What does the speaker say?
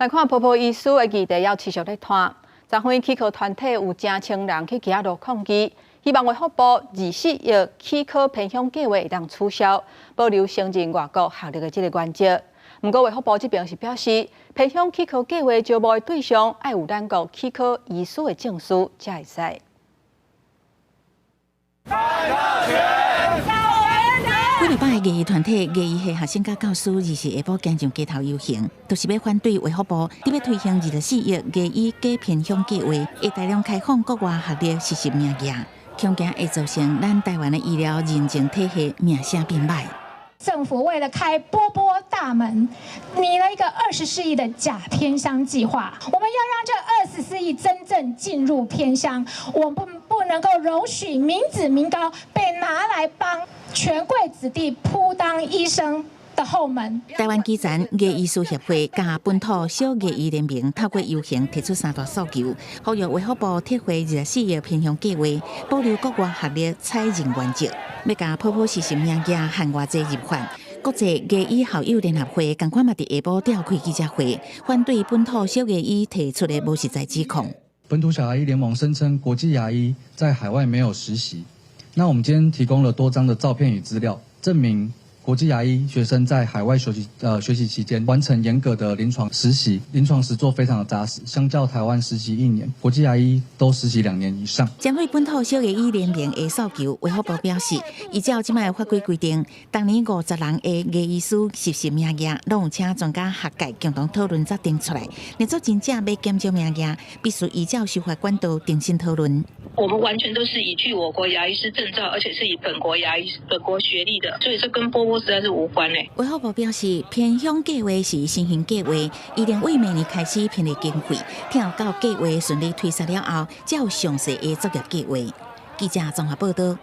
來看波波醫師的議題猶持續咧拖，昨昏齒科團體有成千人去街路抗議，希望衛福部二四億齒科偏鄉計劃會當取消，保留承認外國學歷的這个原則。毋過衛福部這邊是表示，偏鄉齒科計劃招募的對象愛有咱國齒科醫師的證書才會使。幾禮拜牙醫團體、牙醫系學生佮教師二四下晡行上街頭遊行，就是欲反對衛福部佇欲推行24億牙醫假偏鄉計劃，會大量開放國外學歷實習名額，恐驚會造成咱台灣的醫療認證體系名聲變歹。政府為了開波波大門，擬了一個二十四億的假偏鄉計劃。我們要讓這二十四億真正進入偏鄉，我們不能夠容許民脂民膏被拿來幫權貴子弟鋪當醫生的後門。台灣基層牙醫師協會佮本土小牙醫聯盟透過遊行提出三大訴求，呼籲衛福部撤回二十四億偏鄉計劃，保留國外學歷採認原則，欲共波波實習名額限偌濟入法。國際牙醫校友聯合會仝款嘛佇下晡召開記者會，反對本土小牙醫提出的無實在指控。本土小牙醫聯盟聲稱國際牙醫在海外沒有實習，那我們今天提供了多張的照片與資料，證明國際牙醫學生在海外學習期間完成嚴格的臨床實習，臨床實作非常的紮實。相較台灣實習一年，國際牙醫都實習2年以上。針對本土小牙醫聯盟的訴求，衛福部表示，依照這擺的法規規定，當年50人的牙醫師實習名額，攏有請專家學界共同討論才定出來。若做真正欲減少名額，必須依照修法管道重新討論。我們完全都是依據我國牙醫師證照，而且是以本國牙醫本國學歷的，所以這跟波波實在是無關嘞。衛福部表示，偏鄉計劃是先行計劃，一定為明年開始編列經費，聽到計劃順利推實了後，才有詳細的作業計劃。記者綜合報道。